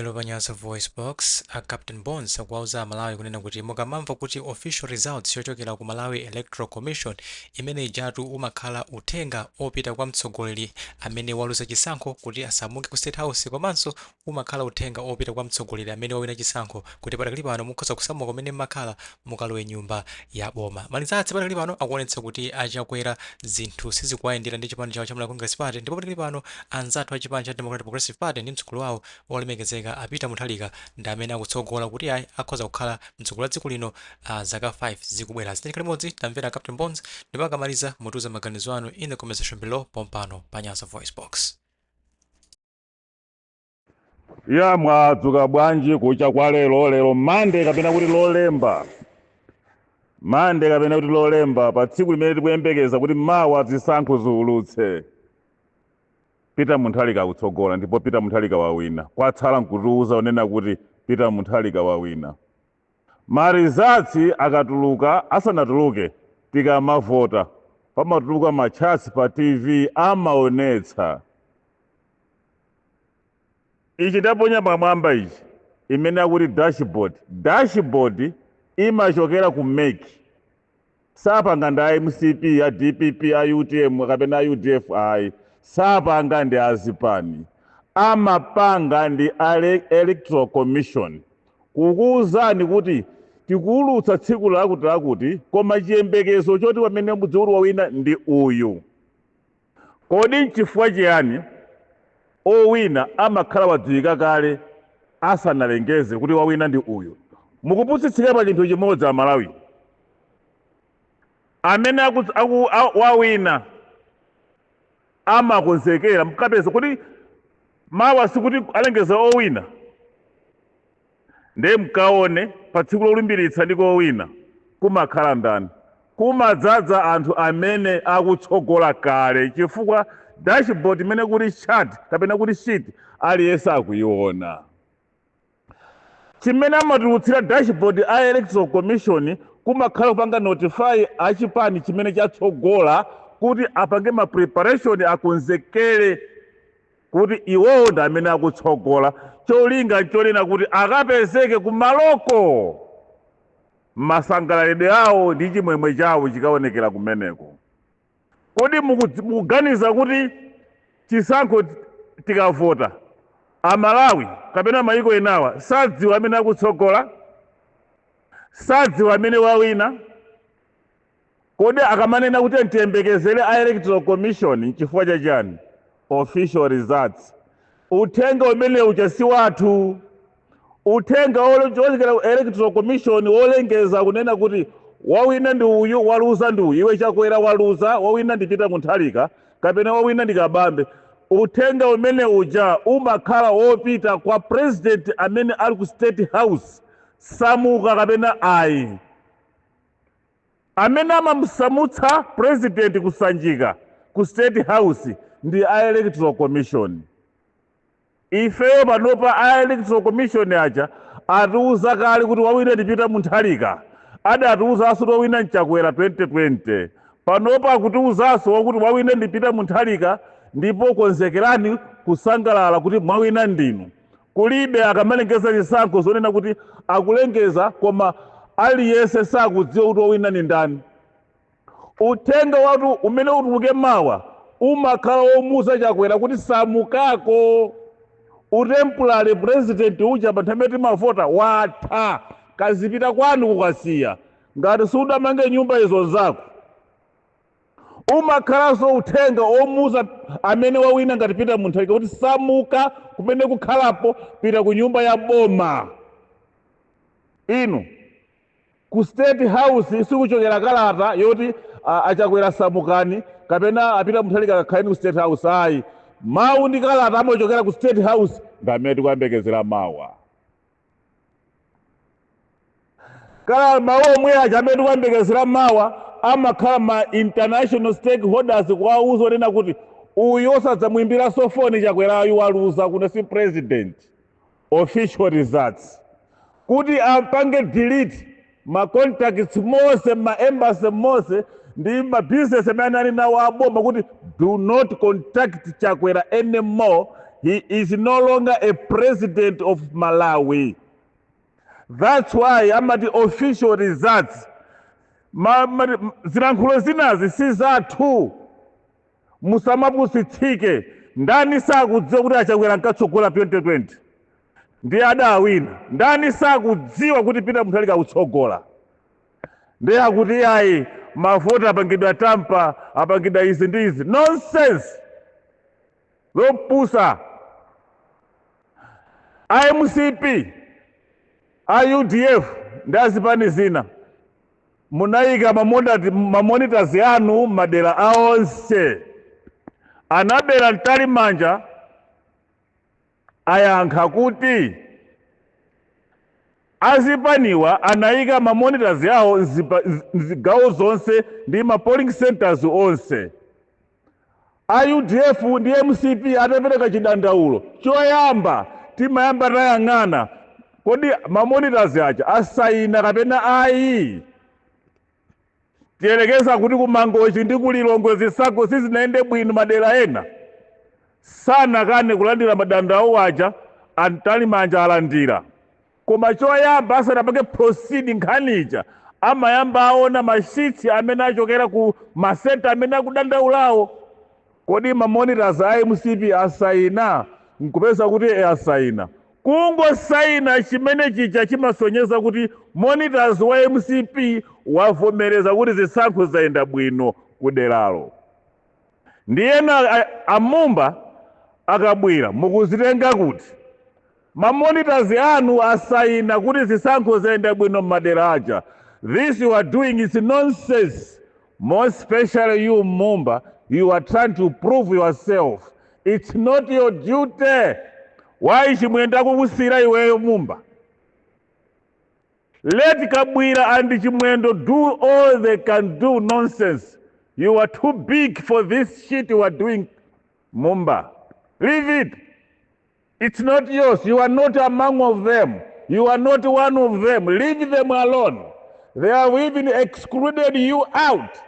Lero pa Nyasa VoiceBox, a Captain Bones akuwauza Amalawi kunena kuti mukamamva kuti official results yochokera ku Malawi Electoral Commission, imene ijatu umakhala uthenga opita kwa mtsogoleri amene waluza chisankho kuti asamuke ku State House, komanso umakhala uthenga opita kwa mtsogoleri amene wawina chisankho kuti padakali pano mukhoza kusamuka kumene mmakhala mukalowe nyumba ya boma. Ma results padakali pano akuonetsa kuti a Chakwera zinthu sizikuwayendera ndi chipani chawo cha Malawi Congress Party, ndipo padakali pano anzathu a chipani cha Democratic Progressive Party ndi mtsogoleri wawo olemekezeka a Peter Mutharika ndi amene akutsogola kuti ayi akhoza kukhala mtsogoleri wa dziko lino zaka 5 zikubwerazi. Tiyeni tikhale limodzi, tamvera a Captain Bones, ndipo akamaliza mutiuza maganizo anu in the comment section below pompano pa Nyasa VoiceBox. Ya, mwadzuka bwanji kucha kwa lero? Lero Mande kapena kuti Lolemba, Mande kapena kuti Lolemba, pa tsiku limene tikuyembekeza kuti mawa zisankho ziulutse. Peter Mutharika akutsogola ndipo Peter Mutharika wawina. Kwatsala nkutiuza unena kuti Peter Mutharika wawina. Ma results akatuluka, asanatuluke, tikamavota pamatuluka ma charts pa TV amaonetsa. Ichi ndaponya pamwamba ichi imene akuti dashboard. Dashboard imachokera ku MEC. Sapanga ndi a MCP, a DPP, a UTM kapena a UDF, ayi. Sapanga ndi azipani, amapanga ndi a Electoral Commission kukuwuzani kuti tikuwulutsa tsiku lakuti lakuti, koma chiyembekezo choti pamene mudziwe kuti wawina ndi uyu. Kodi nchifukwa chiyani owina amakhala wadziwika kale asanalengeze kuti wawina ndi uyu? Mukupusitsika pa chinthu chimodzi, Amalawi. Amene wawina amakonzekera. Mukapeza kuti mawa sikuti alengeza owina, ndiye mkaone pa tsiku lolumbiritsa ndi kowina kumakhala ndani? Kumadzadza anthu amene akutsogola kale, chifukwa dashboard imene kuti chart kapena kuti sheet aliyense akuiona. Chimene amatulutsira dashboard a Electoral Commission kumakhala kupanga notify achipani chimene chatsogola kuti apange ma preparation, akonzekere kuti iwowo ndi amene akutsogola. Cholinga nchonena kuti akapezeke kumaloko, masangalalidwe awo ndi chimwemwe chawo chikaonekera kumeneko. Kodi mukuganiza kuti chisankho tikavota, Amalawi kapena mayiko enawa sadziwa amene akutsogola, sadziwa amene wawina? Kodi akamanena kuti tiyembekezere a Electoral Commission, nchifukwa chachani? Official results, uthenga umene uja si wathu. Uthenga ochokera ku Electoral Commission wolengeza kunena kuti wawina ndi uyu, waluza ndi uyu, iwe Chakwera waluza, wawina ndi Peter Mutharika kapena wawina ndi Kabambe, uthenga umene uja umakhala wopita kwa president amene ali ku State House, samuka kapena ayi. Amene amamusamutsa president kusanjika ku State House ndi a Electoral Commission. Ifeyo panopa a Electoral Commission aja atiuza kale kuti wawina ndi Peter Mutharika. Adatiuzanso kuti wawina mChakwera 2020. Panopa akutiuzanso wakuti wawina ndi Peter Mutharika, ndipo konzekerani kusangalala kuti mwawina ndinu. Kulibe akamalengeza zisankho zonena kuti akulengeza koma aliyense sakudziwa kuti wawina ndi ndani. Uthenga watu umene utuluke mawa umakhala womuuza Chakwera kuti samukako, u temporary president uja pa nthawi imene timavota watha, kazipita kwanu kukasiya ngati sudamange nyumba izo zako. Umakhalanso uthenga omuuza amene wawina ngati Peter Mutharika kuti samuka kumene kukhalapo, pita ku nyumba ya boma. Inu, ku State House sikuchokera kalata yoti aChakwera samukani kapena a Peter Mutharika kakhaleni ku State House, ayi. Mawu ndi kalata amachokera ku State House ndi amene tikuyembekezera mawa. Kala mawu omwe aja amene tikuyembekezera mawa amakhala ma international stakeholders kuwauza onena kuti uyu osadzamwimbiranso foni Chakwerayu, waluza kuno, si president. Official results kuti ampange delete ma contacts monse, ma embassy monse ndi ma business amene ali nawo aboma, kuti do not contact Chakwera anymore. He is no longer a president of Malawi. That's why amati official results. Zilankhulo zinazi si zathu, musamapusitsike. Ndani sakudziwa kuti aChakwera nkatsogola 2020 ndi adawina? Ndani sakudziwa kuti Peter Mutharika akutsogola? Ndi akuti ayi, mavoti apangidwa tamper, apangidwa izi ndi izi. Nonsense, lopusa. IMCP, a UDF ndi azipani zina munayika mamonitors anu madera aonse. Anabera mtali manja ayankha kuti azipaniwa anayika mamonitors awo mzigawo zonse ndi ma polling centers onse. A UDF ndi MCP atapereka chidandaulo choyamba, timayamba tayang'ana, kodi mamonitors aja asayina kapena ayi? Tiyelekeza kuti kuMangochi ndi kuLilongwe zisankho sizinayende bwino, madera ena sanakane kulandira madandaulo aja. Antali manja alandira, koma choyamba asanapange proceed nkhanicha, amayamba aona masheets amene achokera ku masenta amene akudandaulawo. Kodi mamonitors a MCP asayina? Nkupeza kuti asayina. Kungosayina chimene chija chimasonyeza kuti monitors wa MCP wavomereza kuti zisankho zayenda bwino kuderalo. Ndiyena amumba akabwera, mukuzitenga kuti mamonitors anu asayina kuti zisankho zayenda bwino m'madera aja. This you are doing is nonsense. More especially you, Mumba, you are trying to prove yourself. It's not your duty. Why Chimwendo akukusira iweyo, Mumba? Let Kabwira and Chimwendo do all they can do nonsense. You are too big for this shit you are doing, Mumba. Leave it. It's not yours. You are not among of them. You are not one of them. Leave them alone. They have even excluded you out,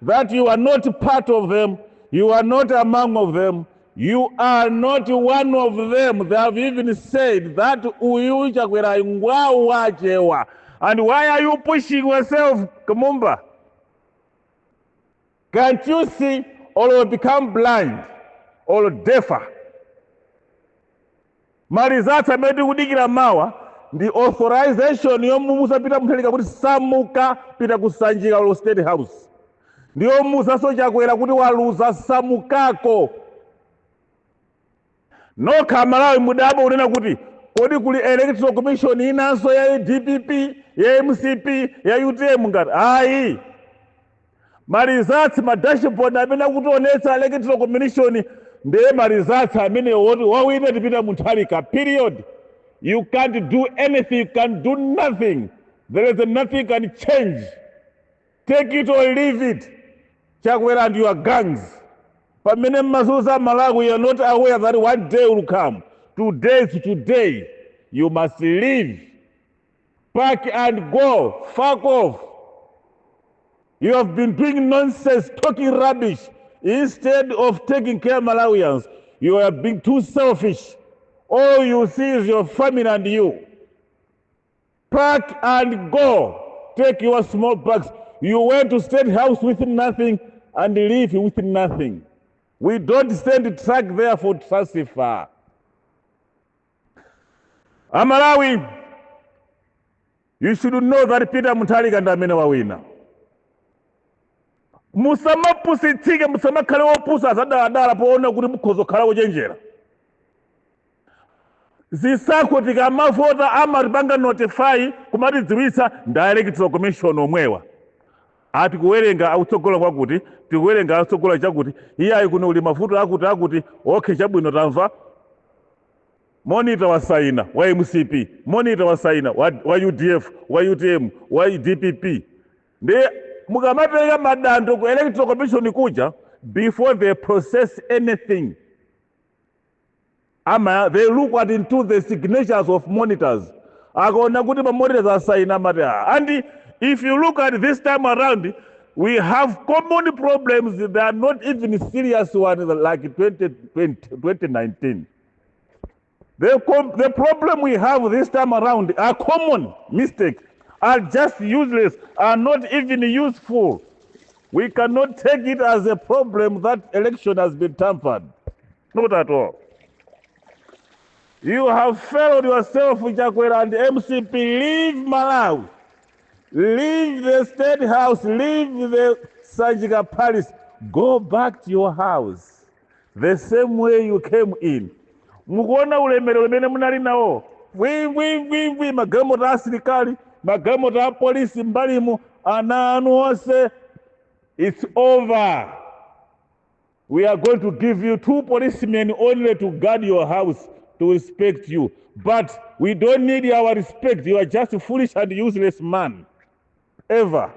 that you are not part of them. You are not among of them. You are not one of them. They have even said that uyu Chakwera ngwawachewa. And why are you pushing yourself, Mumba? Can't you see or become blind or deaf? Maresults amene tikudikira mawa ndi authorization yomuuza Peter Mutharika kuti samuka, pita kuSanjika lo State House, ndi yomuuzanso Chakwera kuti waluza, samukako. Nokha Malawi mudabo kunena kuti kodi kuli electoral commission inanso ya DPP, ya MCP, ya UTM? Ngati ayi, maresults, madashboard amene akutionetsa electoral commission ndiye maresults amene woti wawina ndi Peter Mutharika, period. You can't do anything. You can do nothing. There is nothing can change. Take it or leave it, Chakwera and your gangs. Pamene mmazunza Malawi, you are not aware that one day will come. Today is today. You must leave. Pack and go. Fuck off. You have been doing nonsense, talking rubbish instead of taking care of Malawians. You have been too selfish. All you see is your family and you. Pack and go. Take your small bags. You went to State House with nothing and leave with nothing. We don't send truck there for transfer. Amalawi, you should know that Peter Mutharika ndi amene wawina. Musamapusitsike, musamakhale wopusa azadaladala poona kuti mukhoza kukhala wochenjera. Zisankho tikamavota amatipanga notify, kumatidziwitsa ndi electoral commission omwewa. Ati kuwerenga akutsogola kwakuti, tikuwerenga akutsogola chakuti, iye ayi, kuno uli mavuto akuti akuti. Okay, chabwino, tamva. Monitor wasaina wa MCP, monitor wasaina wa UDF, wa UTM, wa DPP. Ndi mukamapereka madando ku electoral commission kuja, before they process anything, ama they look at into the signatures of monitors. Akaona kuti ma monitors asaina, amati ah. And if you look at this time around, we have common problems. They are not even serious ones like 2020, 2019. The problem we have this time around are common mistakes, are just useless, are not even useful. We cannot take it as a problem that election has been tampered. Not at all. You have failed yourself, Chakwera and MCP. Leave Malawi. Leave the State House. Leave the Sanjika Palace. Go back to your house the same way you came in. Mukuona ulemerero umene munali nawo, vwi magalimoto a asilikali, magalimoto a polisi mbalimu, ana anu onse. It's over. We are going to give you two policemen only to guard your house, to respect you, but we don't need our respect. You are just a foolish and useless man ever.